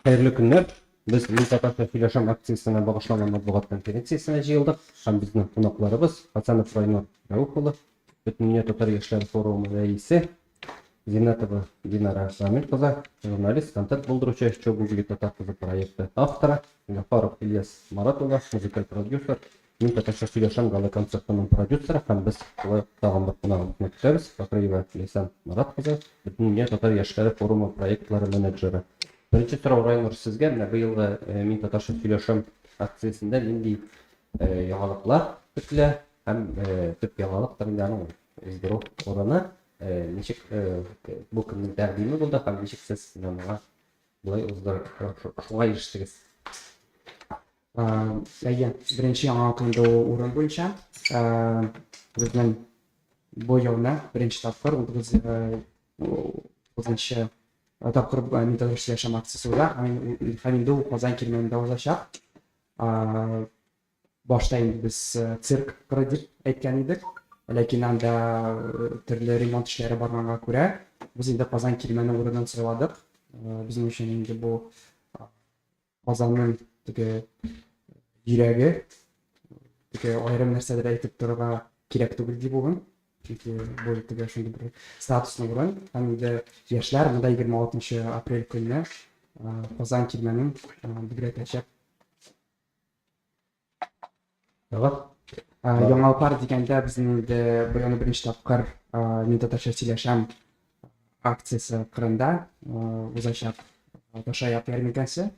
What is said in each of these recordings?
Хәерле көннәр! Без Мин татарча сөйләшәм акциясенә багышланган матбугат конференциясенә җыелдык һәм безнең кунакларыбыз Хәсәнов Райнур Рәүф улы, Бөтендөнья татар яшьләре форумы рәисе, Зиннәтова Динара Рамил кызы, журналист, контент булдыручы, Чо гугли татар кызы проекты авторы, Гафаров Ильяс Марат улы, музыкаль продюсер, Мин татарча сөйләшәм гала-концертының продюсеры һәм без шулай ук тагын бер кунагыбызны көтәбез, Фәхриева Ләйсән Марат кызы, Бөтендөнья татар яшьләре форумы проектлары менеджеры. Беренче сорау, Райнур, сезгә. Менә быелгы Мин татарча сөйләшәм акциясендә нинди яңалыклар көтелә һәм төп яңалыктыр инде аның уздыру урыны, ничек бу кемнең тәкъдиме булды һәм ничек сез менә моңа болай уздыр шуңа ирештегез? Әйе, беренче яңалык инде ул урын буенча. Безнең бу елны беренче тапкыр 19 тапкыр Мин татарча сөйләшәм акциясе уза. Һәм инде ул Казан Кирмәнендә узачак. Башта инде без цирк кыры дип әйткән идек. Ләкин анда төрле ремонт эшләре барганга күрә, без инде Казан Кирмәне урынын сайладык. Безнең өчен инде бу Казанның теге йөрәге, теге аерым нәрсәдер әйтеп торырга кирәк түгел дип уйлыйм. Чөнки бу теге шундый бер статусный урын. Һәм инде яшьләр монда 26 апрель көнне Казан Кирмәнен бигрәтәчәк. Тагын? Яңалыклар дигәндә, безнең инде быелны беренче тапкыр Мин татарча сөйләшәм акциясе кырында узачак Ташаяк ярминкәсе.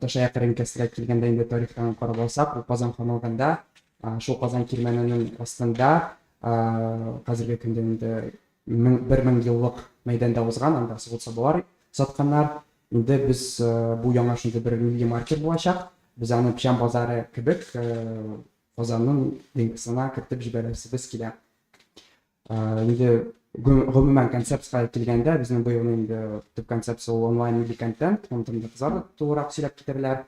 Ташаяк ярминкәсенә килгәндә инде тарихтан карап алсак, ул Казан ханлыгында, шул Казан кирмәненең астында хәзерге көндә инде 1000 еллык мәйданда узган, анда савыт-сабалар сатканнар. Инде без бу яңа шундый бер милли маркер булачак. Без аны Печән базары кебек Казанның ДНКсына кертеп җибәрәсебез килә. Инде гомумән концепциягә килгәндә, безнең быелның инде төп концепция ул онлайн милли контент, моны инде кызлар да тулырак сөйләп китәрләр.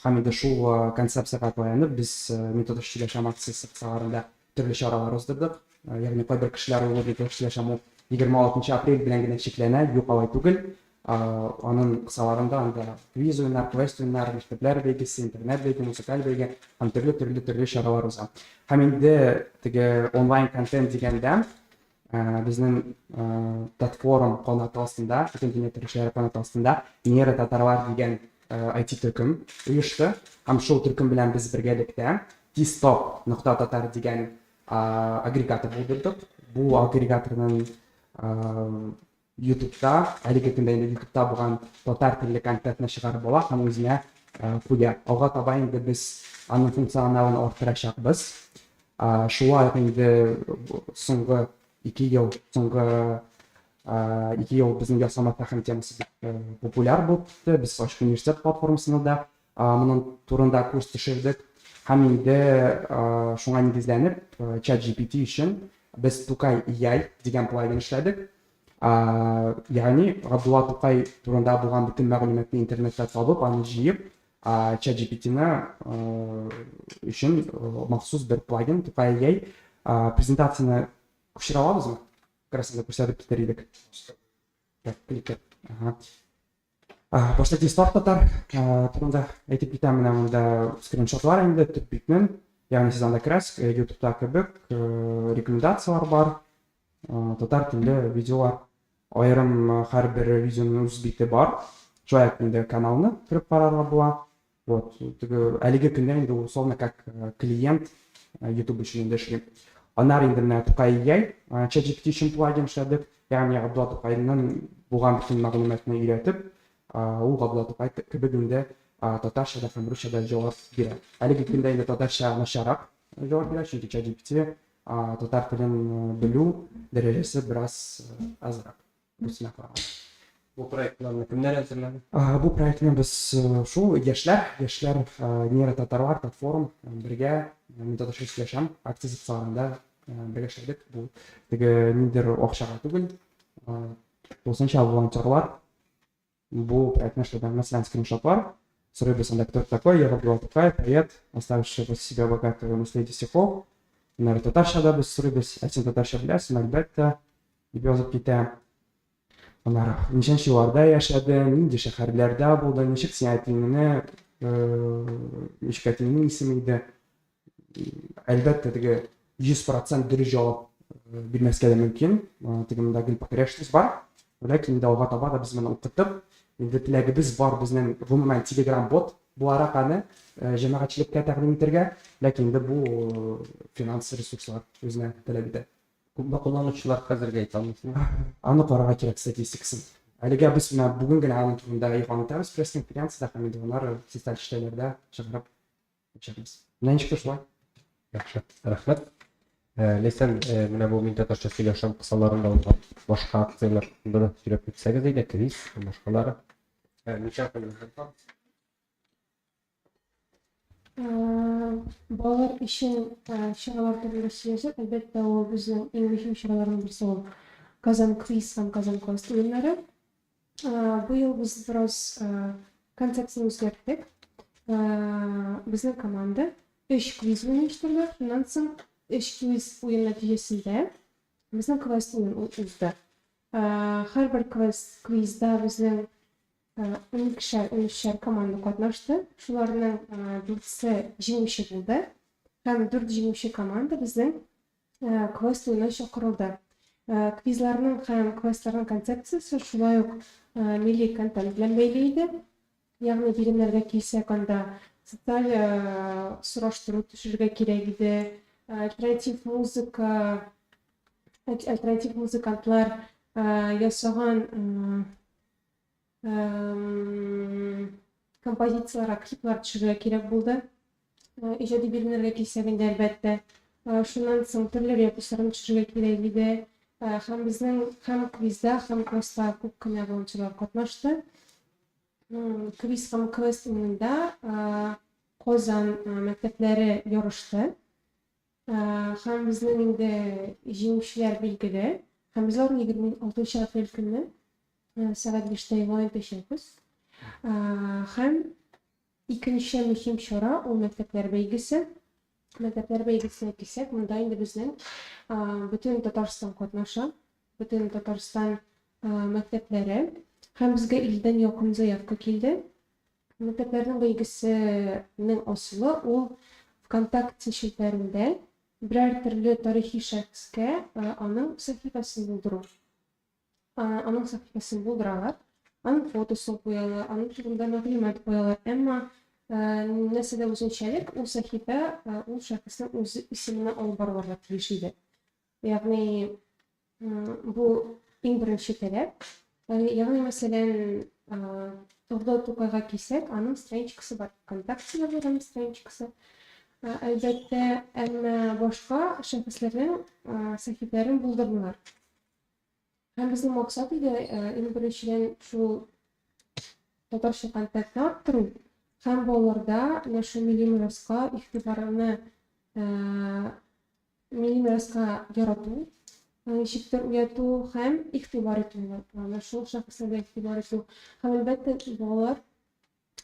Һәм инде шул концепциягә таянып, без Мин татарча сөйләшәм акциясе кысаларында төрле чаралар уздырдык. Ягъни кайбер кешеләр уйлый, мин татарча сөйләшәм ул 26 апрель белән генә чикләнә, юк, алай түгел. Аның кысаларында анда квиз уеннар, квест уеннар, мәктәпләр бәйгесе, интернет бәйге, музыкаль бәйге һәм төрле-төрле төрле чаралар уза. Һәм инде теге онлайн контент дигәндә, безнең Татфорум канаты астында, Бөтендөнья төрешләре канаты астында Нейротатарлар дигән IT төркем оешты. Һәм шул төркем белән без бергәлектә Тистоп нокта татар дигән агрегатор булдырдык. Бу агрегаторның Ютубта, әлеге көндә инде Ютубта булган татар телле контентны чыгарып ала һәм үзенә куя. Алга таба инде без аның функционалын арттырачакбыз. Шулай ук инде соңгы 2 ел, соңгы 2 ел безнең ясалма фәһем темасы бик популяр булып китте. Без Ачык университет платформасында да моның турында курс төшердек. Һәм инде шуңа нигезләнеп, ChatGPT өчен без Тукай AI дигән плагин эшләдек. Ягъни Габдулла Тукай турында булган бөтен мәгълүматны интернетта табып, аны җыеп, ChatGPT-ны өчен махсус бер плагин Тукай AI. Презентацияне күчерә алабызмы? Как раз күрсәтеп китәр идек. Так, кликер. Ага. Башта тестлар татар турында әйтеп китәм. Менә монда скриншотлар инде төп битнең. Ягъни сез анда керәсез, YouTube'та кебек рекомендацияләр бар, татар телле видеолар. Аерым һәрбер видеоның үз бите бар. Шулай ук инде каналны кереп карарга була. Вот, теге әлеге көндә инде ул условно как клиент YouTube өчен инде эшли. Аннары инде менә Тукай AI, ChatGPT өчен плагин эшләдек. Ягъни Габдулла Тукайның булган бөтен мәгълүматны өйрәтеп, ул Габдулла Тукай кебек инде татарча да һәм русча да җавап бирә. Әлеге көндә инде татарча начаррак җавап бирә, чөнки ChatGPT татар телен белү дәрәҗәсе бераз азрак. Русына караганда. Бу проектларны кемнәр әзерләде? Бу проектны без шул яшьләр, яшьләр нейротатарлар, Татфорум бергә Мин татарча сөйләшәм акциясе кысаларында бергә эшләдек. Бу теге ниндидер акчага түгел, тулысынча волонтерлар бу проектны эшләде. Мәсәлән, скриншотлар сорыйбыз анда: кто такой я Габдулла Тукай, поэт, оставивший после себя богатое наследие стихов. Аннары татарча да без сорыйбыз: ә син татарча беләсеңме? Әлбәттә, дип язып китә. Аннары ничәнче елларда яшәдең, нинди шәһәрләрдә булдың, ничек син әтиеңне, ничек әтиеңнең исеме иде? Әлбәттә, теге 100% дөрес җавап бирмәскә дә мөмкин. Теге монда гел погрешность бар. Ләкин инде алга таба да без моны укытып, инде теләгебез бар безнең гомумән Telegram бот буларак аны җәмәгатьчелеккә тәкъдим итәргә, ләкин инде бу финанс ресурслар үзенә таләп итә. Күпме кулланучылар хәзергә әйтә алмыйсыңмы? Аны карарга кирәк статистикасын. Әлегә без менә бүген генә аның турында игълан итәбез пресс-конференциядә һәм инде аннары социаль челтәрләрдә чыгарып әйтәчәкбез. Менә ничек шулай. Яхшы, рәхмәт. Ләйсән, менә бу мин татарча сөйләшәм кысаларында узган башка акцияләр турында да сөйләп китсәгез иде, квиз һәм башкалары. Ничә көн Балалар өчен чаралар турында сөйләсәк, әлбәттә, ул безнең иң мөһим чараларның берсе ул Казан квиз һәм Казан квест уеннары. Бу ел без бераз концепцияне үзгәрттек. Безнең команда өч квиз уен оештырды. Шуннан соң өч квиз уен нәтиҗәсендә безнең квест уен узды. Һәрбер квест квизда безнең Уникешәр, унөчәр команда катнашты. Шуларның дүртсе җиңүче булды. Һәм дүрт җиңүче команда безнең квест уенына чакырылды. Квизларның һәм квестларның концепциясе шулай ук милли контент белән бәйле иде. Ягъни биремнәргә килсәк, анда социаль сораштыру төшерергә кирәк иде, альтернатив музыка, альтернатив музыкантлар ясаган композицияләргә клиплар төшерергә кирәк булды. Иҗади биремнәргә килсәк инде, әлбәттә. Шуннан соң төрле репусларны төшерергә кирәк иде. Һәм безнең һәм квизда, һәм квестта күп кенә волонтерлар катнашты. Квиз һәм квест уенында Казан мәктәпләре ярышты. Һәм безнең инде җиңүчеләр билгеле. Һәм без аларны 26 апрель көнне сәгать 5тә игълан итәчәкбез. Һәм икенче мөһим чара ул мәктәпләр бәйгесе. Мәктәпләр бәйгесенә килсәк, монда инде безнең бөтен Татарстан катнаша, бөтен Татарстан мәктәпләре. Һәм безгә 50дән якын заявка килде. Мәктәпләрнең бәйгесенең асылы ул ВКонтакте челтәрендә берәр төрле тарихи шәхескә аның сәхифәсен булдыру. Аның сәхифәсен булдыралар, аның фотосын куялар, аның турында мәгълүмат куялар. Әмма нәрсәдә үзенчәлек, ул сәхифә ул шәхеснең үзе исеменә алып барылырга тиеш иде. Ягъни Бу иң беренче таләп. Ягъни, мәсәлән, Габдулла Тукайга килсәк, аның страничкасы бар. ВКонтактеда бар аның страничкасы. Әлбәттә, әмма башка шәхесләрнең сәхифәләрен булдырмыйлар. Һәм безнең максат иде, иң беренчедән, шул татарча контентны арттыру һәм балаларда менә шул милли мираска игътибарны Милли мираска ярату, ничектер уяту һәм игътибар итү, менә шул шәхесләргә игътибар итү. Һәм, әлбәттә, балалар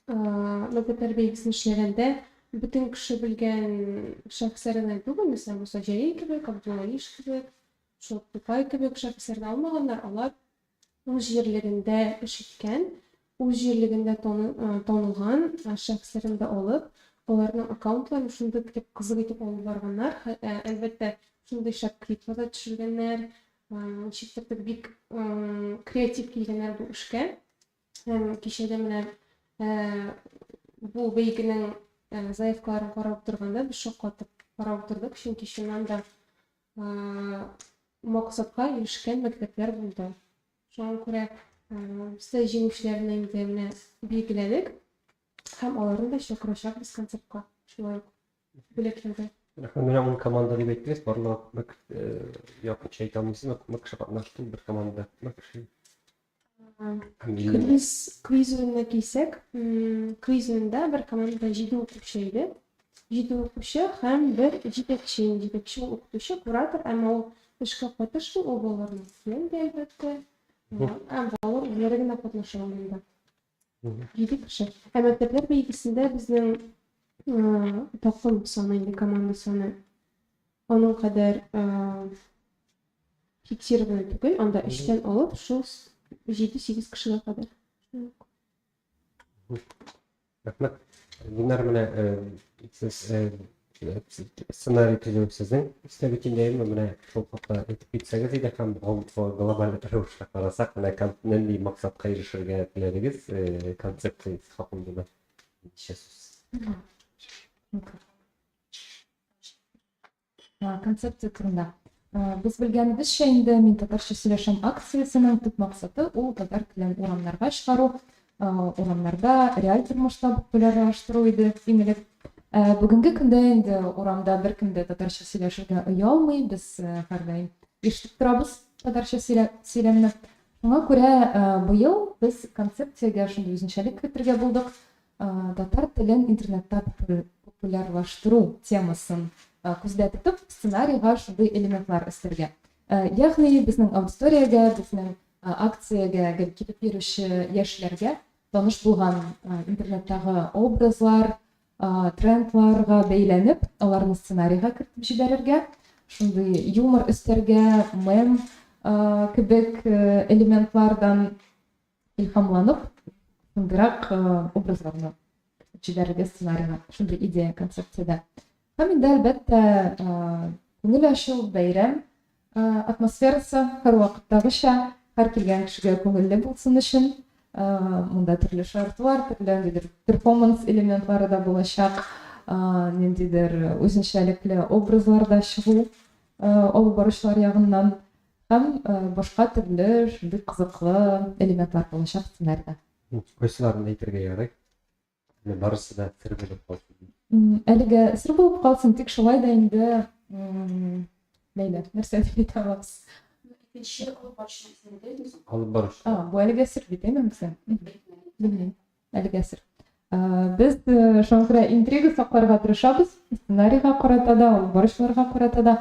мәктәп тәрбиясен эшләгәндә бөтен кеше белгән шәхесләр генә түгел, мәсәлән, Муса Җәлил кебек, Абдулла Алиш кебек, шул Тукай кебек шәхесләрне алмаганнар, алар үз җирлегендә эш иткән, үз җирлегендә танылган шәхесләрне дә алып, аларның аккаунтларын шундый итеп кызык итеп алып барганнар. Әлбәттә, шундый шәп клиплар да төшергәннәр, ничектер бер бик креатив килгәннәр бу эшкә. Һәм кичә дә менә бу бәйгенең заявкаларын карап утырганда без шаккатып карап утырдык, чөнки чыннан да максатка ирешкән мәктәпләр булды. Шуңа күрә без дә җиңүчеләрне инде менә билгеләдек һәм аларны да чакырачакбыз концертка, шулай ук бүләкләүгә. Рәхмәт, менә ун команда дип әйттегез, барлыгы күпме якынча әйтә алмыйсызмы, күпме кеше катнашты бер командада, күпме кеше? Квиз, квиз уенына килсәк, квиз уенында бер командада җиде укучы иде. Җиде укучы һәм бер җитәкче. Җитәкче ул укытучы, куратор, әмма ул эшкә катышмый, ул балаларны күрми, әлбәттә. Ә балалар үзләре генә катнаша уенда. Җиде кеше. Ә мәктәпләр бәйгесендә безнең такым саны инде, команда саны аның кадәр фиксированный түгел, анда өчтән алып шул 7-8 кешегә кадәр. Рәхмәт. Динар, менә сез сценарий төзү сезнең өстә бит инде, әйеме? Менә шул хакта әйтеп китсәгез иде һәм глобаль рәвештә карасак, менә нинди максатка ирешергә теләдегез, концепция хакында да ничә сүз. Концепция турында. Без белгәнебезчә инде, Мин татарча сөйләшәм акциясенең төп максаты ул татар телен урамнарга чыгару, урамнарда реаль тормышта популярлаштыру иде иң элек. Бүгенге көндә инде урамда беркем дә татарча сөйләшергә оялмый, без һәрдаим ишетеп торабыз татарча сөйләмне. Шуңа күрә быел без концепциягә шундый үзенчәлек кертергә булдык. Татар телен интернетта популярлаштыру темасын күздә тотып, сценарийга шундый элементлар өстәргә. Ягъни безнең аудиториягә, безнең акциягә гел килеп йөрүче яшьләргә таныш булган интернеттагы образлар, трендларга бәйләнеп, аларны сценарийга кертеп җибәрергә, шундый юмор өстәргә, мем кебек элементлардан илһамланып, шундыйрак образларны җибәрергә сценарийга, шундый идея концепциядә. Һәм инде, әлбәттә, күңел ачу, бәйрәм атмосферасы һәрвакыттагыча, һәр килгән кешегә күңелле булсын өчен, монда төрле шартлар, төрле ниндидер перформанс элементлары да булачак, ниндидер үзенчәлекле образлар да чыгу алып баручылар ягыннан. Һәм башка төрле шундый кызыклы элементлар булачак сценарийда. Кайсыларын әйтергә ярый? Әле барысы да сер булып калсын. Әлегә сер булып калсын, тик шулай да инде Ләйлә, нәрсә дип әйтә алабыз? Икенче алып баручының исемен әйтәсезме? Алып баручы. А, бу әлегә сер бит, әйме безнең? Белмим. Әлегә сер. Без шуңа күрә интрига сакларга тырышабыз, сценарийга карата да, алып баручыларга карата да.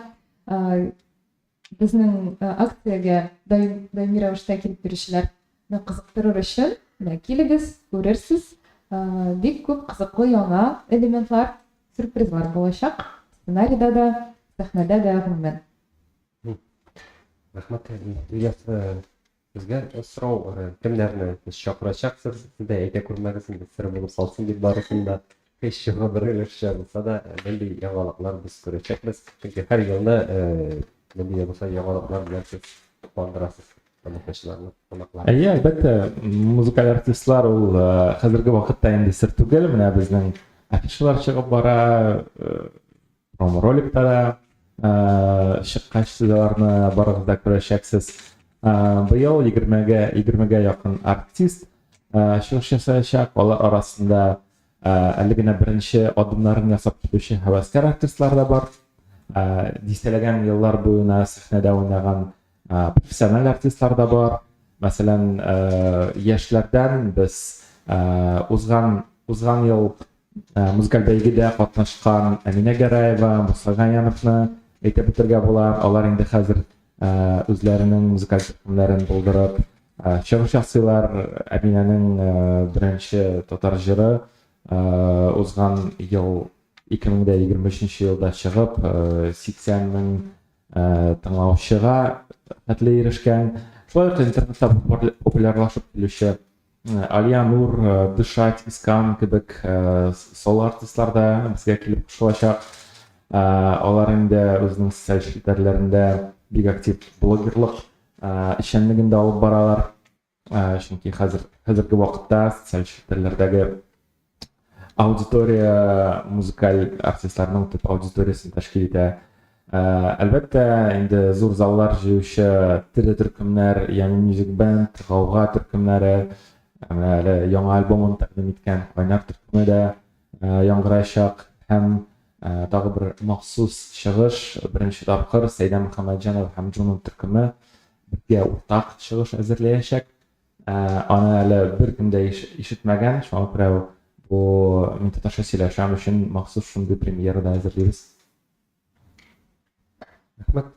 Безнең акциягә даими рәвештә килеп йөрүчеләрне кызыктырыр өчен, менә килегез, күрерсез, бик күп кызыклы яңа элементлар, сюрпризлар булачак, сценарийда да, сәхнәдә дә, гомумән. Рәхмәт, Ильяс. Сезгә сорау, кемнәрне сез чакырачаксыз? Сез дә әйтә күрмәгез инде, сер булып калсын дип барысын да. Һич югы бер өлешчә булса да, нинди яңалыклар без күрәчәкбез. Чөнки һәр елны нинди дә булса яңалыклар белән сез куандырасыз тамашачыларны, кунакларны. Әйе, әлбәттә, музыкаль артистлар ул хәзерге вакытта инде сер түгел. Менә безнең афишалар чыгып бара, промо-роликта да чыккач сез аларны барыгыз да күрәчәксез. Быел 20-гә 20-гә якын артист чыгыш ясаячак. Алар арасында әле генә беренче адымнарын ясап килүче һәвәскәр артистлар да бар. Дистәләгән еллар буена сәхнәдә уйнаган профессиональ артистлар да бар. Мәсәлән, яшьләрдән без узган узган ел музыкаль бәйгедә катнашкан Әминә Гәрәева, Муса Гаяновны әйтеп үтәргә була. Алар инде хәзер үзләренең музыкаль төркемнәрен булдырып чыгыш ясыйлар. Әминәнең беренче татар җыры узган ел 2023 елда чыгып, 80 мең тыңлаучыга хәтле ирешкән. Шулай ук интернетта популярлашып килүче Алия Нур, Дышать, Искан кебек соло артистлар да безгә килеп кушылачак. Алар инде үзенең социаль челтәрләрендә бик актив блогерлык эшчәнлеген дә алып баралар. Чөнки хәзер хәзерге вакытта социаль челтәрләрдәге аудитория музыкаль артистларның төп аудиториясен тәшкил итә. Әлбәттә, инде зур заллар җыючы тере төркемнәр, Ями Music Band, Гауга төркемнәре, менә әле яңа альбомын тәкъдим иткән Кайнар төркеме дә яңгыраячак һәм тагы бер махсус чыгыш, беренче тапкыр Сәйдә Мөхәммәтҗанова һәм Джуно төркеме бергә уртак чыгыш әзерләячәк. Аны әле беркем дә ишетмәгән, шуңа күрә бу Мин татарча сөйләшәм өчен махсус шундый премьера да әзерлибез. Рәхмәт.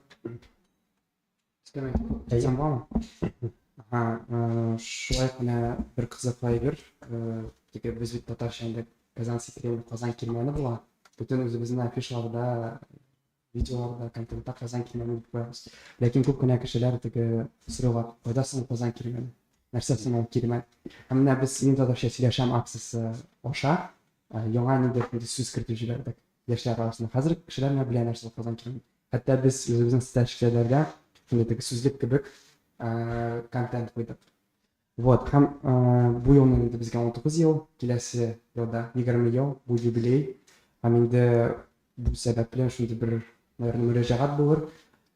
Әйтсәм буламы? Ага, шулай ук менә бер кызыклы әйбер, теге без бит татарча инде Казанский Кремль, Казан кирмәне була. Бөтен үзебезнең афишаларда, видеоларда, контентта Казан кирмәне дип куябыз. Ләкин күп кенә кешеләр теге сорыйлар, кайда соң Казан кирмәне? Нәрсә соң ул кирмән? Һәм менә без Мин татарча сөйләшәм акциясе аша яңа ниндидер инде сүз кертеп җибәрдек яшьләр арасында. Хәзер кешеләр менә белә нәрсә ул Казан кирмәне. Хәтта без үзебезнең социаль челтәрләрдә шундый теге сүзлек кебек контент куйдык. Вот, һәм бу елны инде безгә 19 ел, киләсе елда 20 ел, бу юбилей. Һәм инде бу сәбәпле шундый бер, наверное, мөрәҗәгать булыр.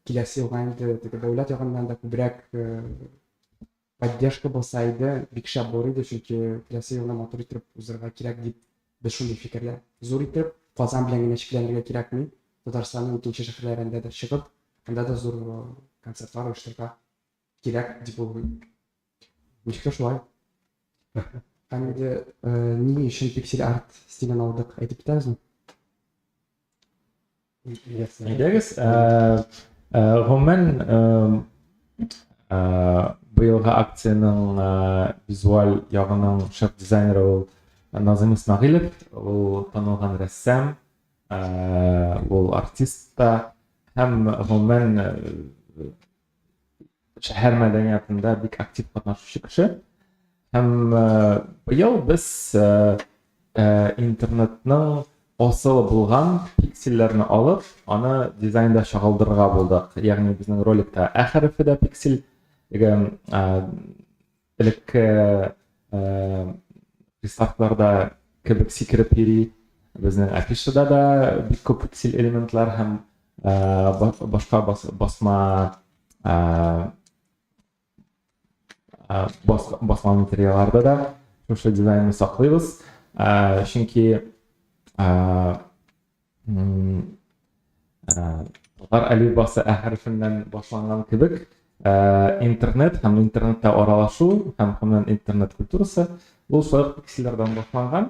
Киләсе елга инде теге дәүләт ягыннан да күбрәк поддержка булса иде, бик шәп булыр иде, чөнки киләсе елны матур итеп узырга кирәк дип без шундый фикердә. Зур итеп, Казан белән генә чикләнергә кирәкми. Татарстанның икенче шәһәрләрендә дә чыгып, анда да зур концертлар оештырырга кирәк дип уйлыйм. Ничектер шулай. Һәм инде ни өчен пиксель арт стилен алдык, әйтеп китәбезме? Әйдәгез, гомумән, быелгы акциянең визуаль ягының шеф-дизайнеры ул Назым Исмәгыйлев, ул танылган рәссам, ул артист та һәм гомумән шәһәр мәдәниятында бик актив катнашучы кеше. Һәм быел без интернетның асылы булган пиксельләрне алып, аны дизайнда чагылдырырга булдык. Ягъни безнең роликта ә хәрефе дә пиксель, элекке приставкаларда кебек сикереп йөри. Безнең афишада да бик күп пиксель элементлар һәм башка басма басма материалларда да шушы дизайнны саклыйбыз. Чөнки Татар әлифбасы ә хәрефеннән башланган кебек, интернет һәм интернетта аралашу һәм гомумән интернет культурасы ул шулай ук пиксельләрдән башланган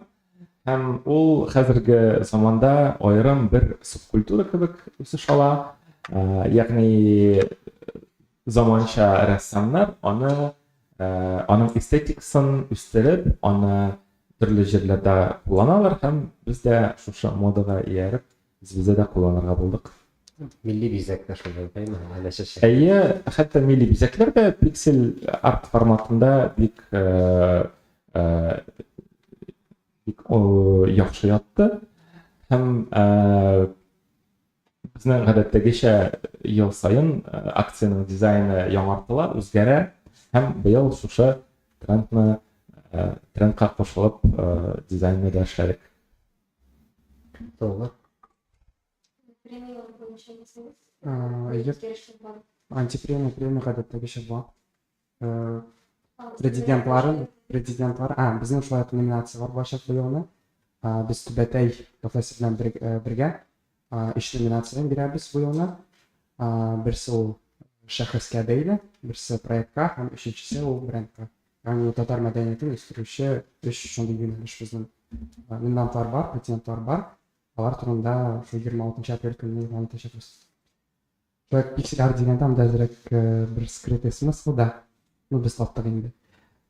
һәм ул хәзерге заманда аерым бер субкультура кебек үсеш ала. Ягъни заманча рәссамнар аны аның эстетикасын үстереп, аны төрле җирләрдә кулланалар һәм без дә шушы модага ияреп, үзебездә дә кулланырга булдык. Милли бизәк тә шундай, әйме? Әнә чәчәк. Әйе, хәтта милли бизәкләр дә пиксель арт форматында бик бик яхшы ятты. Һәм Безнең гадәттәгечә ел саен акциянең дизайны яңартыла, үзгәрә һәм быел шушы трендны трендка кушылып дизайнны да эшләдек. Сораулар? Премияләр буенча әйтсәгез. Әйе. Антипремия, премия гадәттәгечә бар. Президентларын, президентлар, а, безнең шулай ук номинацияләр булачак быелны. Без Түбәтәй кафесы белән бергә өч номинацияне бирәбез бу елны. Берсе ул шәхескә бәйле, берсе проектка һәм өченчесе ул брендка. Ягъни татар мәдәниятен үстерүче өч шундый юнәлеш безнең номинантлар бар, претендентлар бар. Алар турында шул 26 апрель көнне игълан итәчәкбез. Шулай пиксель арт дигәндә анда әзрәк бер скрытый смысл да. Ну, без таптык инде.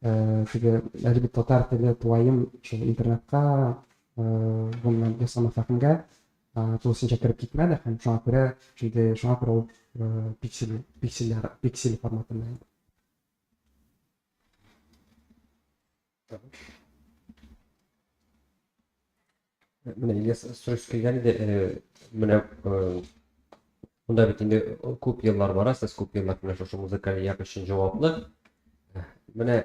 Теге әле бит татар теле тулаем шул интернетка, гомумән ясалма фәһемгә тулысынча кереп китмәде һәм шуңа күрә инде шуңа күрә ул пиксель пиксельләр пиксель форматында инде. Менә Ильяс сорыйсы килгән иде, менә монда бит инде күп еллар барасыз, күп еллар менә шушы музыкаль як өчен җаваплы. Менә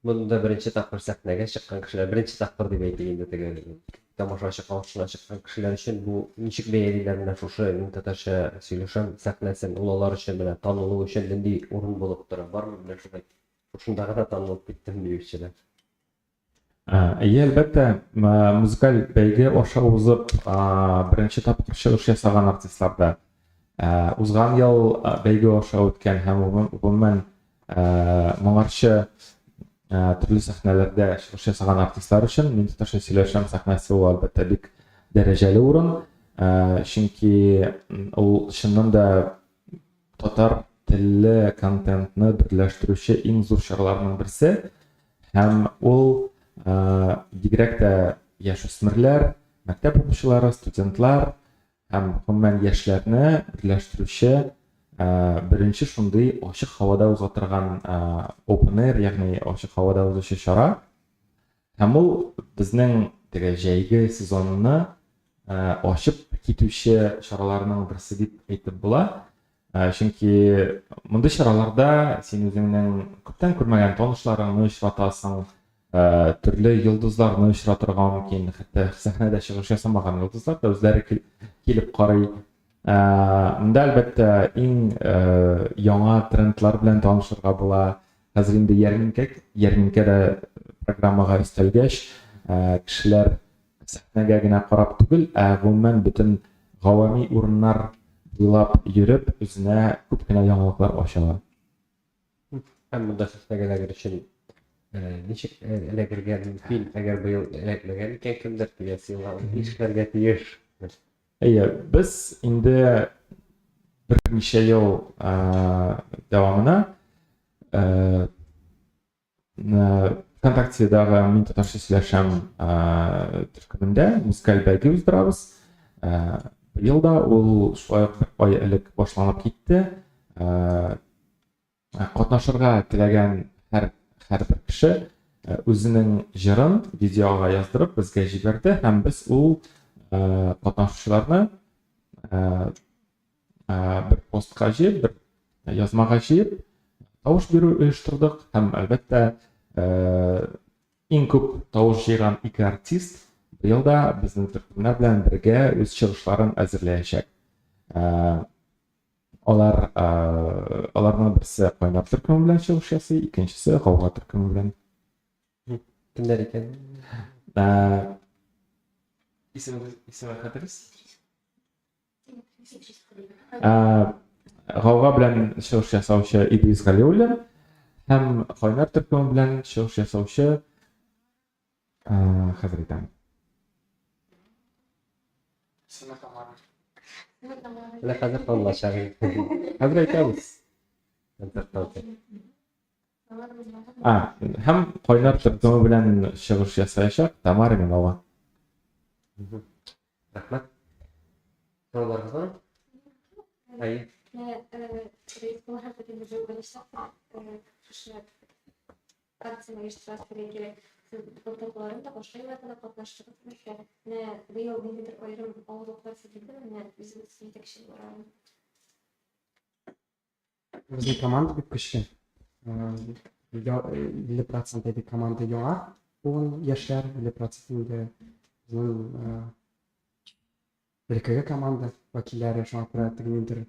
монда беренче тапкыр сәхнәгә чыккан кешеләр, беренче тапкыр дип әйтик инде теге тамашачы каршына чыккан кешеләр өчен бу ничек бәялиләр менә шушы мин татарча сөйләшәм сәхнәсен, ул алар өчен менә танылу өчен нинди урын булып тора? Бармы менә шулай шушында гына танылып киттем диючеләр? Әйе, әлбәттә, музыкаль бәйге аша узып, беренче тапкыр чыгыш ясаган артистлар да, узган ел бәйге аша үткән һәм гомумән моңарчы төрле сәхнәләрдә чыгыш ясаган артистлар өчен Мин татарча сөйләшәм сәхнәсе ул, әлбәттә, бик дәрәҗәле урын, чөнки ул чыннан да татар телле контентны берләштерүче иң зур чараларның берсе. Һәм ул бигрәк тә яшүсмерләр, мәктәп укучылары, студентлар һәм гомумән яшьләрне берләштерүче Беренче шундый ачык һавада уза торган open air, ягъни ачык һавада узучы чара. Һәм ул безнең теге җәйге сезонны ачып китүче чараларның берсе дип әйтеп була. Чөнки мондый чараларда син үзеңнең күптән күрмәгән танышларыңны очратасың, төрле йолдызларны очратырга мөмкин, хәтта сәхнәдә чыгыш ясамаган йолдызлар да үзләре килеп карый. Монда, әлбәттә, иң яңа трендлар белән танышырга була. Хәзер инде ярминкә, ярминкә дә программага өстәлгәч, кешеләр сәхнәгә генә карап түгел, ә гомумән бөтен гавами урыннар буйлап йөреп, үзенә күп кенә яңалыклар ача ала. Һәм монда сәхнәгә эләгер өчен ничек эләгергә мөмкин, әгәр быел эләкмәгән икән кемдер, киләсе елга ул нишләргә тиеш? Әйе, без инде берничә ел дәвамына ВКонтактедагы Мин татарча сөйләшәм төркемендә музыкаль бәйге уздырабыз. Быел да ул шулай ук бер ай элек башланып китте. Катнашырга теләгән һәр һәрбер кеше үзенең җырын видеога яздырып безгә җибәрде һәм без ул катнашучыларны бер постка җыеп, бер язмага җыеп, тавыш бирү оештырдык һәм, әлбәттә, иң күп тавыш җыйган ике артист быел да безнең төркемнәр белән бергә үз чыгышларын әзерләячәк. Алар аларның берсе Кайнар төркеме белән чыгыш ясый, икенчесе Гауга төркеме белән. Кемнәр икән? Исеме исеме хәтерсез? Гауга белән чыгыш ясаучы Идрис Галиуллин һәм Кайнар төркеме белән чыгыш ясаучы хәзер әйтәм. Менә хәзер танылачак. Хәзер әйтәбез. Концерттан соң. А, һәм Кайнар төркеме белән чыгыш ясаячак Тамара Милова. Рәхмәт. Сорауларыгыз бармы? Әйе. Менә рәис буларак бит инде быел беренче тапкыр шушы акцияне оештырасыз дигән кирәк. Сез былтыргыларын да, башка елларда да катнаштыгыз әлбәттә. Менә быел ниндидер аерым авырлыклар сизелдеме? Менә үзегез җитәкче буларак. Безнең команда бик көчле. 50% әйтик команда яңа буын яшьләр, 50% инде безнең элеккеге команда вәкилләре, шуңа күрә теге ниндидер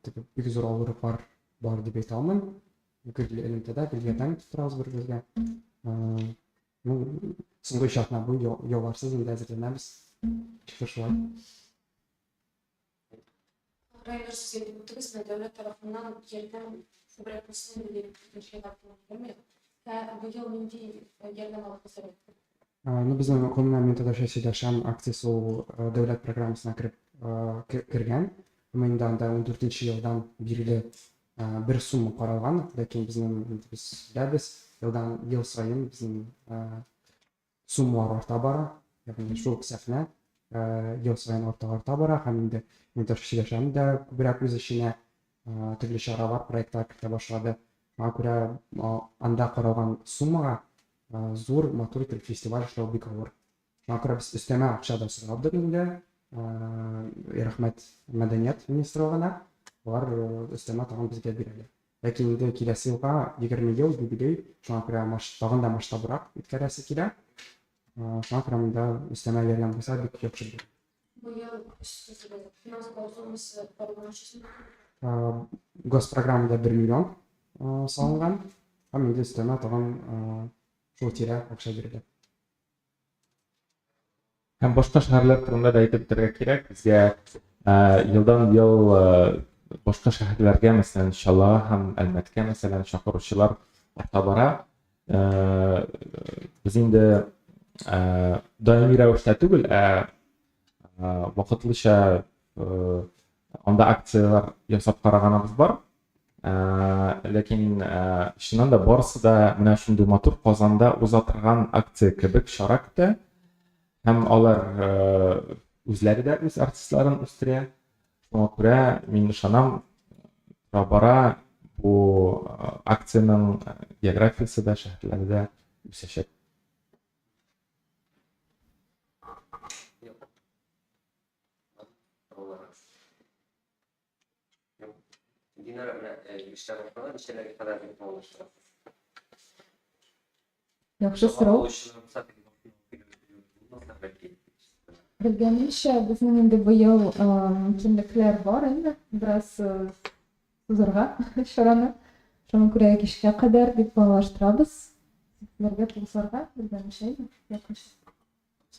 теге бик зур авырлыклар бар дип әйтә алмыйм. Гел элемтәдә, гел ярдәм итеп торабыз бер-беребезгә. Ну, соңгы өч атна буе ялларсыз инде әзерләнәбез. Ничектер шулай. Райнур, сез әйтеп үттегез, менә дәүләт тарафыннан ярдәм күбрәк булсын иде дип беренче еллар күрмәдек. Ә быел нинди ярдәм алдыгыз дәүләттән? Ну, безнең гомумән Мин татарча сөйләшәм акциясе ул дәүләт программасына кереп кергән. Әмма инде анда ундүртенче елдан бирле бер сумма каралган, ләкин безнең инде без беләбез, елдан ел саен безнең суммалар арта бара, ягъни шул ук сәхнә ел саен арта арта бара һәм инде Минташ сөйләшәм дә күбрәк үз эченә төрле чаралар, проектлар кертә башлады. Шуңа күрә анда каралган суммага зур, матур итеп фестиваль эшләү бик авыр. Шуңа күрә без өстәмә акча да сорадык инде. Рәхмәт мәдәният министрлыгына. Алар өстәмә тагын безгә бирәләр. Ләкин инде киләсе елга 20 ел юбилей, шуңа күрә тагын да масштабрак үткәрәсе килә. Шуңа күрә монда өстәмә ярдәм булса бик яхшы булыр. Быел финанслау суммасы каралганчы? Госпрограммада 1 миллион салынган һәм инде өстәмә тагын шул тирә акча бирелә. Һәм башка шәһәрләр турында да әйтеп үтәргә кирәк. Безгә елдан-ел башка шәһәрләргә, мәсәлән, Чаллыга һәм Әлмәткә, мәсәлән, чакыручылар арта бара. Без инде даими рәвештә түгел, ә вакытлыча анда акцияләр ясап караганыбыз бар. Ләкин чыннан да барысы да менә шундый матур Казанда уза торган акция кебек чара көтә. Һәм алар үзләре дә үз артистларын үстерә. Шуңа күрә мин ышанам, Тора-бара бу акциянең географиясе дә, шәһәрләре дә үсәчәк. Динара, менә эшләр башлана, ничәләргә кадәр дип планлаштырасыз? Яхшы сорау. Белгәнемчә, безнең инде быел мөмкинлекләр бар инде, бераз сузырга чараны. Шуңа күрә кичкә кадәр дип планлаштырабыз. Сигезләргә, тугызларга, белгәнемчә, якынча.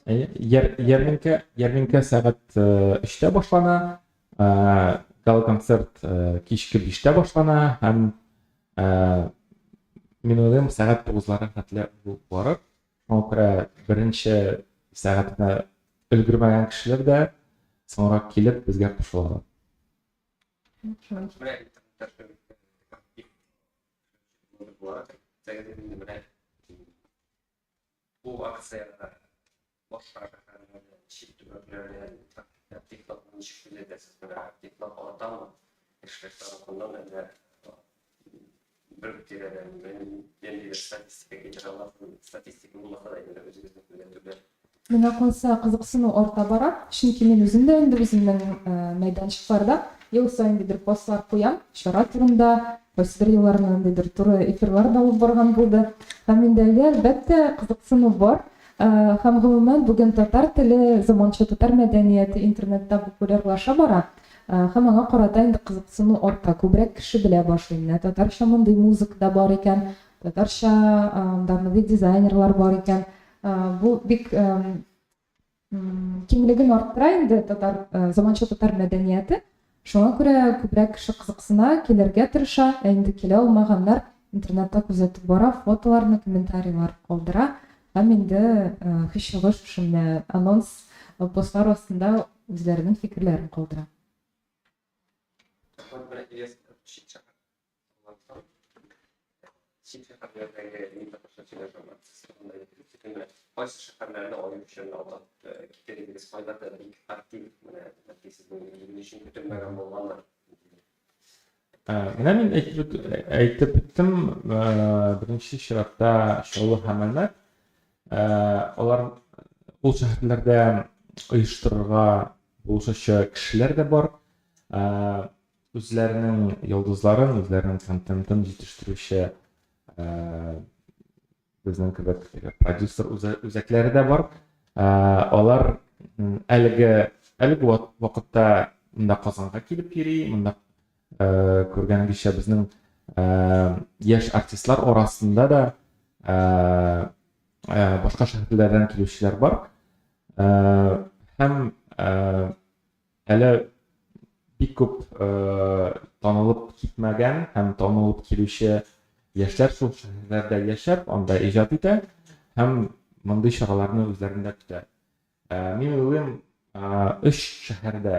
Ярминкә, ярминкә сәгать 3-тә башлана, гала-концерт кичке 5-тә башлана һәм мин уйлыйм, сәгать 9-ларга хәтле ул барыр. Шуңа күрә беренче сәгатенә өлгермәгән кешеләр дә соңрак килеп безгә кушылалар. Менә Бу акциягә башка шәһәрләрдән, чит төбәкләрдән активлыкны ничек күзәтәсез? Менә активлык артамы кешеләр тарафыннан, әллә бер үк тирәдән ниндидер статистика китерә аласызмы? Статистика булмаса да инде үзегезнең күзәтүләр. Миңа калса, кызыксыну арта бара, чөнки мин үзем дә инде үземнең мәйданчыкларда ел саен ниндидер постлар куям, чара турында, Кайсыдыр елларны ниндидер туры эфирлар да алып барган булды. Һәм инде әйе, әлбәттә, кызыксыну бар. Һәм гомумән, бүген татар теле, заманча татар мәдәнияте интернетта популярлаша бара. Һәм аңа карата инде кызыксыну арта, күбрәк кеше белә башлый. Менә татарча мондый музыка да бар икән, татарча анда мондый дизайнерлар бар икән. Бу бик киңлеген арттыра инде татар заманча татар мәдәнияте. Шуңа күрә күбрәк кеше кызыксына, килергә тырыша, ә инде килә алмаганнар интернетта күзәтеп бара, фотоларны, комментарийлар калдыра һәм инде һичьюгы шушы менә анонс постлар астында үзләренең фикерләрен калдыра. Чит шәһәрләрдәге мин татарча сөйләшәм акциясе турында әйтеп үтсәк, менә кайсы шәһәрләрне аеруча менә атап китәр идегез, кайларда бик актив, менә бәлки сезнең ни өчен көтелмәгән булгандыр. Менә мин әйтеп, әйтеп үттем, беренче чиратта Чаллы һәм Әлмәт. Алар ул шәһәрләрдә оештырырга булышучы кешеләр дә бар. Үзләренең йолдызларын, үзләренең контентын җитештерүче безнең кебек продюсер үзәкләре дә бар. Алар әлеге әлеге вакытта монда Казанга килеп йөри, монда күргәнегезчә безнең яшь артистлар арасында да башка шәһәрләрдән килүчеләр бар. Һәм Әле бик күп танылып китмәгән һәм танылып килүче яшьләр шул шәһәрләрдә яшәп, анда иҗат итә һәм мондый чараларны үзләрендә көтә. Мин уйлыйм, өч шәһәрдә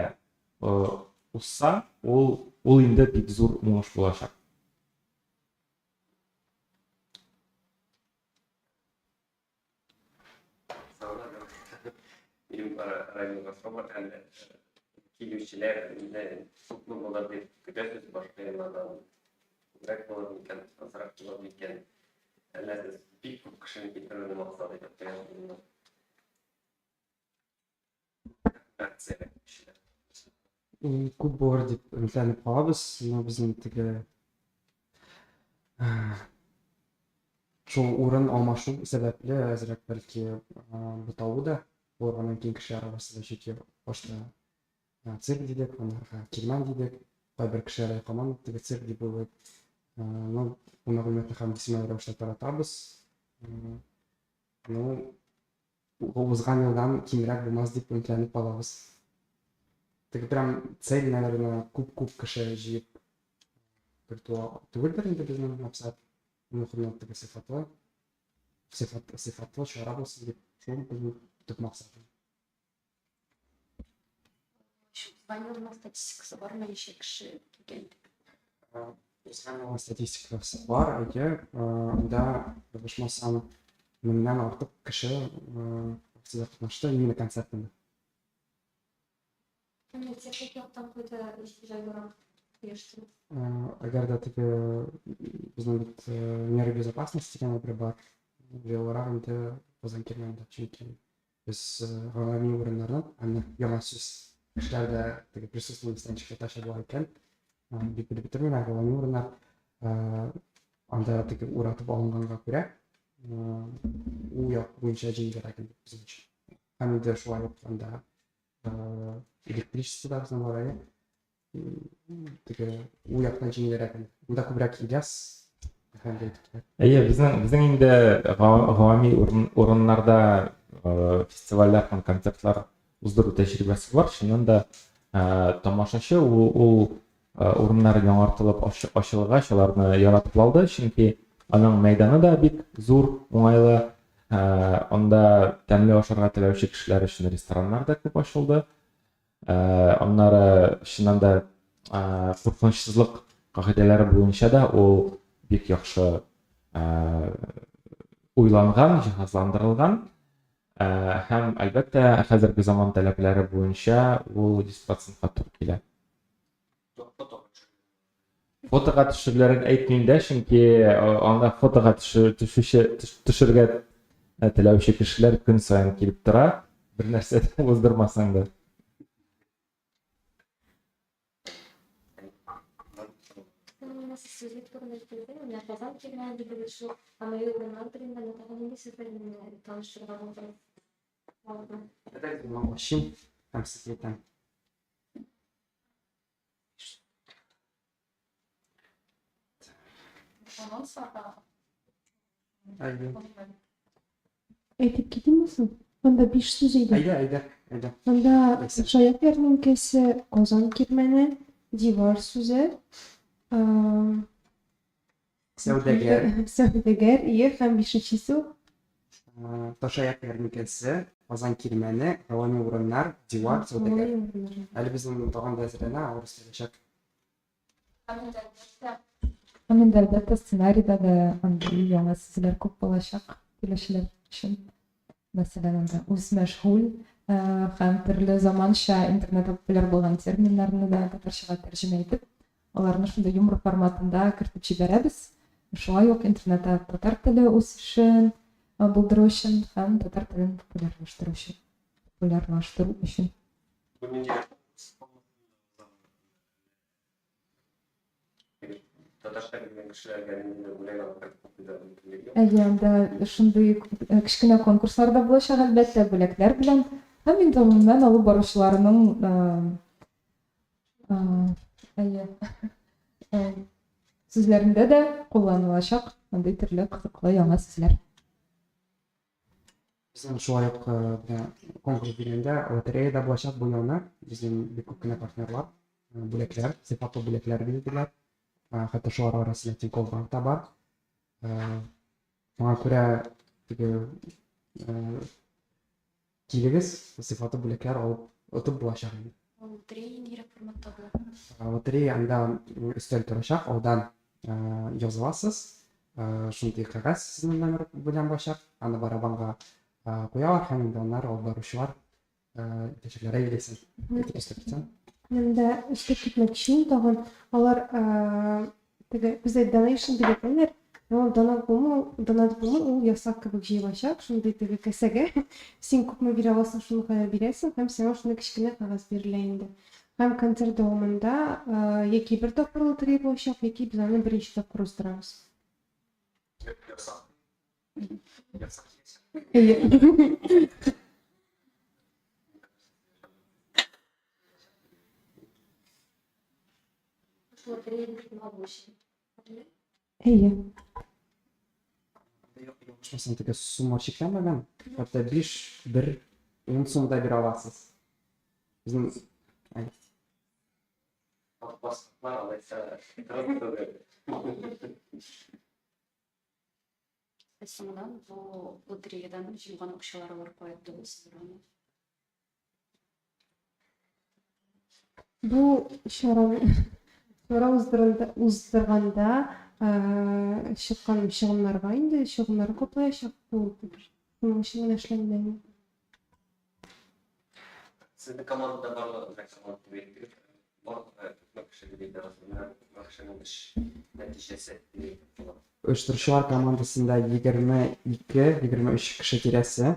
узса, ул ул инде бик зур уңыш булачак. Минем районга сорау бар, әле килүчеләр инде күпме булыр дип көтәсез, башка еллардан күбрәк булыр микән, азрак булыр микән? Әллә сез бик күп кешене китерүне максат итеп куясызмы? Акциягә килүчеләр. Күп булыр дип өметләнеп калабыз. Но безнең теге шул урын алмашу сәбәпле әзрәк бәлки буталу да булырга мөмкин кешеләр арасында, чөнки башта цирк дидек, аннары кирмән дидек, кайбер кешеләр һаман теге цирк дип уйлый. Ну, бу мәгълүматны һәм максималь рәвештә таратабыз. Ну, узган елдан кимрәк булмас дип өметләнеп калабыз. Теге прям цель, наверное, күп-күп кеше җыеп кертү түгелдер инде безнең максат. Мөһиме теге сыйфатлы, сыйфат, сыйфатлы чара булсын дип, шул безнең төп максат. Узган елның статистикасы бармы, ничә кеше килгән дип? Узган елның статистикасы бар, әйе. Анда, ялгышмасам, меңнән артык кеше акциядә катнашты, именно концертында. Менә техник яктан кайда җайлырак? Оештыру. Әгәр дә теге безнең бит меры безопасности дигән әйбер бар. Велорак инде Казан кирмәндә, чөнки без гавами урыннардан, әмма яңа сүз кешеләр дә теге присутствие ничек татарча була икән, бик белеп бетермим, ә гавами урыннар анда теге уратып алынганга күрә, ул як буенча җиңелрәк инде безнең өчен. Һәм инде шулай ук анда электричество да безнең бар әле. Теге ул яктан җиңелрәк инде. Монда күбрәк Ильяс әфәнде әйтеп китә. Әйе, безнең инде гавами урыннарда фестивальләр һәм концертлар уздыру тәҗрибәсе бар. Чыннан да тамашачы ул урыннар яңартылып ачылгач, аларны яратып алды, чөнки аның мәйданы да бик зур, уңайлы. Анда тәмле ашарга теләүче кешеләр өчен рестораннар да күп ачылды. Аннары, чыннан да, куркынычсызлык кагыйдәләре буенча да ул бик яхшы уйланган, җиһазландырылган. Һәм, әлбәттә, хәзерге заман таләпләре буенча ул 100 процентка туры килә. Фотога төшүләрен әйтмим дә, чөнки анда фотога төшүче төшергә теләүче кешеләр көн саен килеп тора. Бер нәрсә дә уздырмасаң да. Менә сез сүзлек турында әйттегез, менә Казан килгән дидегез шул гамәли урыннар турында менә тагын нинди сүзләр белән таныштырырга булдыгыз? Ачыйм һәм сезгә әйтәм. Әйдә. Әйтеп китимме соң? Анда биш сүз иде. Әйдә, әйдә, әйдә. Анда Шаяк ярминкәсе, Казан кирмәне, дивар сүзе, Сәүдәгәр. Сәүдәгәр, ие, һәм бишенчесе ул. Ташаяк ярминкәсе, Казан кирмәне, гавами урыннар, дивар, сәүдәгәр. Әле безнең тагын да әзерләнә, авыр өстәләчәк. Һәм инде, әлбәттә, сценарийда да андый яңа сүзләр күп булачак килүчеләр өчен. Мәсәлән, анда үзмәшгуль һәм төрле заманча интернетта популяр булган терминнарны да татарчага тәрҗемә итеп, аларны шундый юмор форматында кертеп җибәрәбез. Шулай ук интернетта татар теле үсешен булдыру өчен һәм татар телен популярлаштыру өчен, популярлаштыру өчен. Бу нинди Татарча белгән кешеләргә ниндидер бүләк алып кайтып куйдыру мөмкинлеге юк. Әйе, анда шундый кечкенә конкурслар да булачак, әлбәттә, бүләкләр белән. Һәм инде гомумән алып баручыларның әйе, сүзләрендә дә кулланылачак мондый төрле кызыклы яңа сүзләр. Безнең шулай ук менә конкурс дигәндә лотерея да булачак бу елны. Безнең бик күп кенә партнерлар, бүләкләр, сыйфатлы бүләкләр бирделәр. Хәтта шулар арасында Тинькофф банк та бар. Шуңа күрә теге килегез, сыйфатлы бүләкләр алып отып булачак инде. Лотерея ниндирәк форматта була? Лотерея анда өстәл торачак, алдан языласыз. Шундый кәгазь сезнең номер белән булачак. Аны барабанга куялар һәм инде аннары алып баручылар итәчәкләр. Әйе, син әйтеп өстәп китсәң. Менә өстәп китмәкче идем тагын. Алар теге бездә donation дип әйтәләр. Но донат булмау, донат булмау ул ясак кебек җыелачак, шундый теге кәсәгә. Син күпме бирә аласың, шуны кадәр бирәсең һәм сиңа шундый кечкенә кәгазь бирелә инде. Һәм концерт дәвамында яки бер тапкыр лотерея булачак, яки без аны беренче тапкыр уздырабыз. Ясак. Ясак. Әйе. Әйе. Ялгышмасам, теге сумма чикләнмәгән. Хәтта 5, 1, 10 сум да бирә аласыз. Безнең Баскычлар алайса түгел. Ә соңыннан бу лотереядан җыелган акчалар алар кая тотасыздар аны? Бу чараны чара уздырында уздырганда чыккан чыгымнарга инде чыгымнар каплаячак бу шуның өчен генә эшләнелә инде. Сезнең командада барлыгы команда дип әйттегез. Барлыгы күпме кеше дип әйтә аласыз? Менә күпме кешенең эш нәтиҗәсе дип әйтеп була. Оештыручылар командасында 22-23 кеше тирәсе.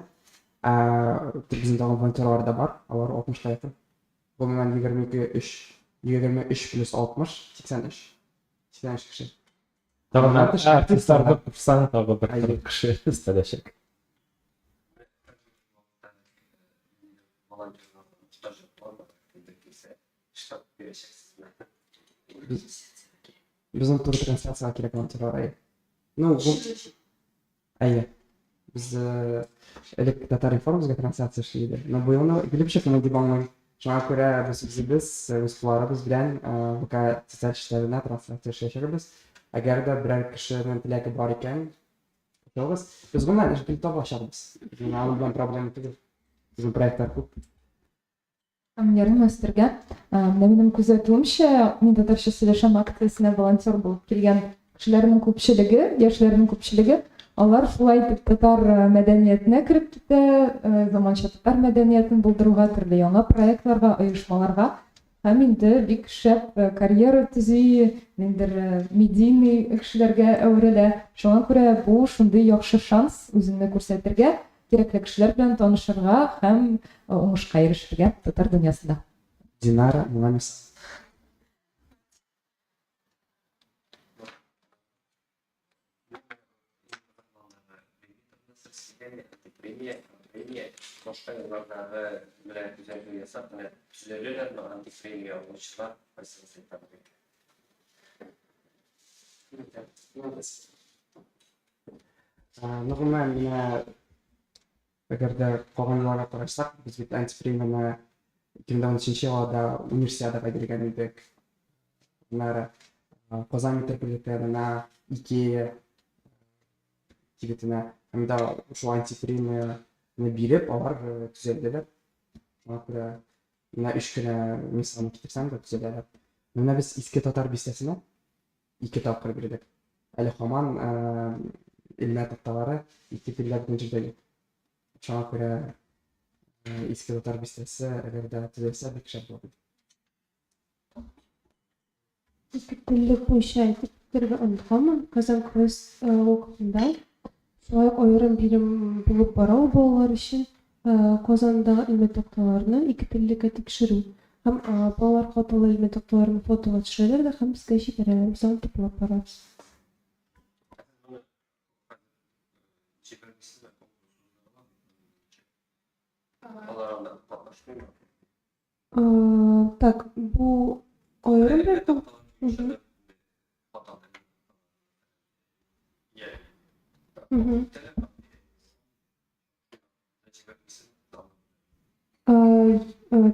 Ә, безнең тагын волонтерлар да бар, алар 60-ка якын. Гомумән 22, 3, 23 плюс 60, 83. 83 кеше. Тагын артистларны кушсаң, тагы бер 40 кеше өстәләчәк. Безнең туры трансляциягә кирәк волонтерлар, әйе. Ну, әйе. Без э, элек Татар-информ безгә трансляция эшли иде. Но быел килеп чыкмый дип аңлыйм. Шуңа күрә без үзебез э, үз кулларыбыз белән э, ВК социаль челтәренә трансляция эшләячәкбез. Әгәр дә берәр кешенең теләге бар икән, кушылыгыз. Без гомумән эш гел табачакбыз. Безнең аның белән проблема түгел. Безнең проектлар күп. Ярым үстергә. Менә минем күзәтүемчә, мин татарча сөйләшәм акциясенә волонтер булып килгән кешеләрнең күпчелеге, яшьләрнең күпчелеге, алар шулай итеп татар мәдәниятенә кереп китә, заманча татар мәдәниятен булдыруга, төрле яңа проектларга, оешмаларга һәм инде бик шәп карьера төзи, ниндидер медийный кешеләргә әверелә. Шуңа күрә бу шундый яхшы шанс үзеңне күрсәтергә, Кирәкле кешеләр белән танышырга һәм уңышка ирешергә татар дөньясында. Динара моңа мисал. Премия башка еллардагы белән күзәтү ясап, менә төзәләләрме антипремия алучылар кайсыгыз әйтә Ну, гомумән, менә әгәр дә калган елларга карасак, без бит антипремияне 2013 елда Универсиадага биргән идек. Аннары Казан метрополитенына, Икея кибетенә һәм дә шул антипремияне биреп, алар төзәлделәр. Шуңа күрә менә өч кенә мисалны китерсәм дә төзәләләр. Менә без Иске Татар бистәсенә ике тапкыр бирдек. Әле һаман элмә такталары ике телдә бөтен җирдә юк. Шуңа күрә Иске Татар бистәсе әгәр дә төзелсә бик шәп булыр иде. Ике теллек буенча әйтеп китәргә онытканмын, Казан квест вакытында шулай ук аерым бирем булып бара ул балалар өчен. Казандагы элмә такталарны ике теллеккә тикшерү. Һәм балалар хаталы элмә такталарны фотога төшерәләр дә һәм безгә җибәрәләр. Без аны туплап барабыз. Так, бу аерым бер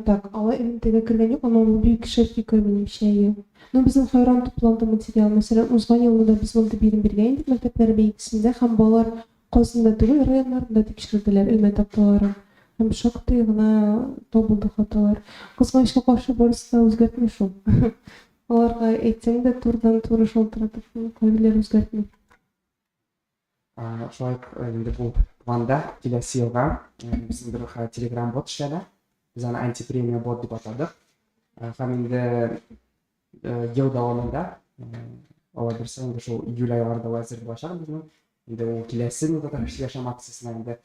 Так, алай элемтәгә кергән юк, әмма бу бик шәп фикер, минемчә, әйе. Ну, безнең хайран тупланды материал. Мәсәлән, узган елны да без мондый бирем биргән идек мәктәпләр бәйгесендә һәм балалар Казанда түгел, районнарында тикшерделәр элмә такталарын. Һәм шактый гына табылды хаталар. Кызганычка каршы, барысы да үзгәртми шул. Аларга әйтсәң дә, турыдан-туры шалтыратып, кайберләре үзгәртми. Шулай ук инде бу планда киләсе елга безнең бер Telegram бот эшләнә. Без аны антипремия бот дип атадык. Һәм инде ел дәвамында алла бирсә инде шул июль айларында ул әзер булачак безнең. Инде ул киләсе Татар яшәм акциясенә инде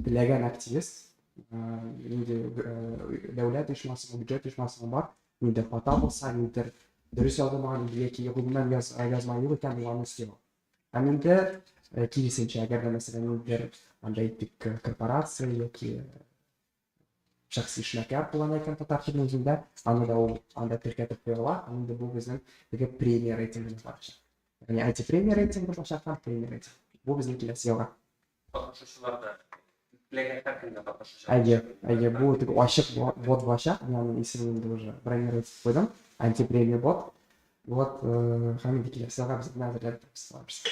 теләгән активист, нинди дәүләт оешмасымы, бюджет оешмасымы бар, ниндидер хата булса, ниндидер дөрес язылмаган яки гомумән язма юк икән, ул аны өсти ала. Һәм инде киресенчә, әгәр дә мәсәлән ниндидер анда әйтик корпорация яки шәхси эшмәкәр куллана икән татар телен үзендә, аны да ул анда теркәтеп куя ала, һәм инде бу безнең теге премия рейтингына барачак. Ягъни антипремия рейтингы булачак һәм премия рейтинг. Бу безнең киләсе елга. Катнашучылар да теләгән һәркем дә катнашачак. Әйе, әйе, бу теге ачык бот булачак. Мин аның исемен инде уже бронировать итеп куйдым. Антипремия бот. Вот, һәм инде киләсе елга без моны әзерләп бетерәбез.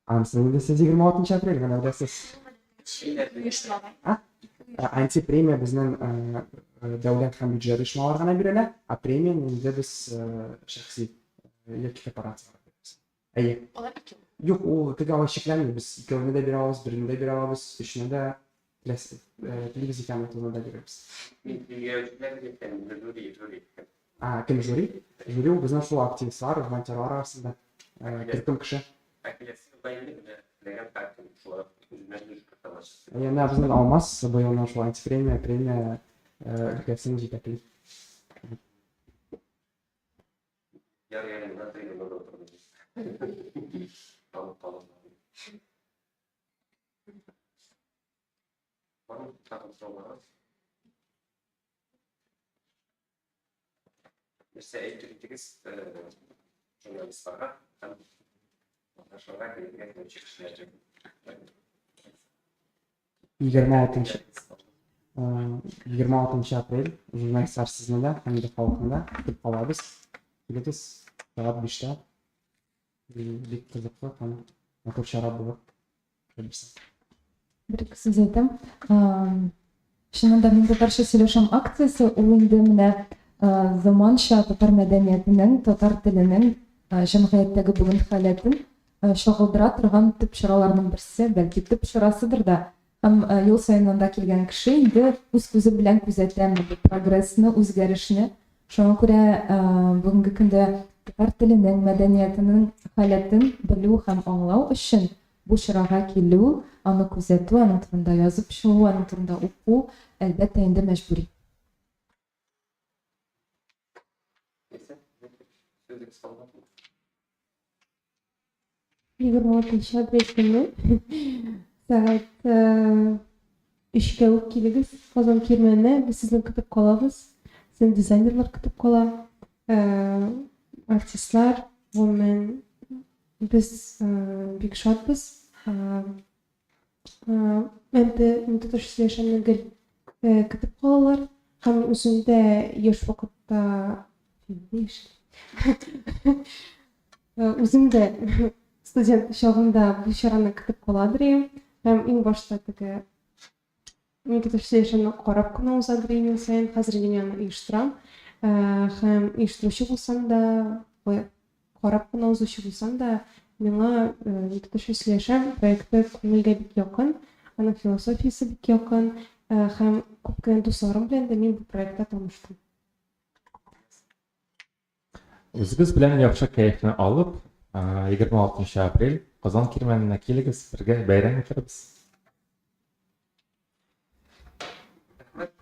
Ансын инде сез 26 апрель генә беләсез. А? Антипремия безнең дәүләт һәм бюджет оешмалары гына бирелә, ә премияне инде без шәхси яки корпорацияләргә бирәбез. Әйе. Алар икәү. Юк, ул теге алай чикләнми. Без икәүне дә бирә алабыз, берне дә бирә алабыз, өчне дә. Телибез икән, ул турында бирербез. Мин жюри, жюри. А, кем жюри? Жюри ул безнең шул активистлар, волонтерлар арасында төркем кеше. Ә киләсе елда инде менә теләгән һәркем шулай үзеннән өлеш кертә алачак. Менә безнең Алмаз быелны шул антипремия, премия өлкәсен җитәкли. Ярый әле миңа тренерлар да утырды. Танып калып. Бармы тагын сорауларыгыз? Нәрсә әйтер идегез журналистларга һәм катнашырга килергә теләүче кешеләргә? 26 26 апрель журналистлар сезне дә һәм инде халыкны да көтеп калабыз. Килегез сәгать 5-тә. Бик кызыклы һәм матур чара булыр. Бер ике сүз әйтәм. Чыннан да, мин татарча сөйләшәм акциясе ул инде менә заманча татар мәдәниятенең, татар теленең җәмгыятьтәге бүген халәтен чагылдыра торган төп чараларның берсе, бәлки төп чарасыдыр да. Һәм ел саен анда килгән кеше инде үз күзе белән күзәтә мондый прогрессны, үзгәрешне. Шуңа күрә бүгенге көндә татар теленең, мәдәниятенең халәтен белү һәм аңлау өчен бу чарага килү, аны күзәтү, аның турында язып чыгу, аның турында уку, әлбәттә инде, мәҗбүри. Сүзегез калмадымы? 26 апрель көнне сәгать 3-кә үк килегез Казан Кирмәненә. Без сезне көтеп калабыз. Сезне дизайнерлар көтеп кала. Артистлар, гомумән, без бик шатбыз. Мәнте тотыш сөйләшәмне гел көтеп калалар. Һәм үзем дә яшь вакытта үзем дә студент чагында бу чараны көтеп каладыр идем. Һәм иң башта теге мин тотыш сөйләшәмне карап кына узадыр идем ел саен. Хәзер инде мин аны оештырам. Һәм оештыручы булсам да, Карап кына узучы булсам да, миңа Никиташа сөйләшәм проекты күңелгә бик якын, аның философиясе бик якын һәм күп кенә дусларым белән дә мин бу проектта таныштым. Үзегез белән яхшы кәефне алып, 26 апрель Казан Кирмәненә килегез, бергә бәйрәм итәрбез. Рәхмәт.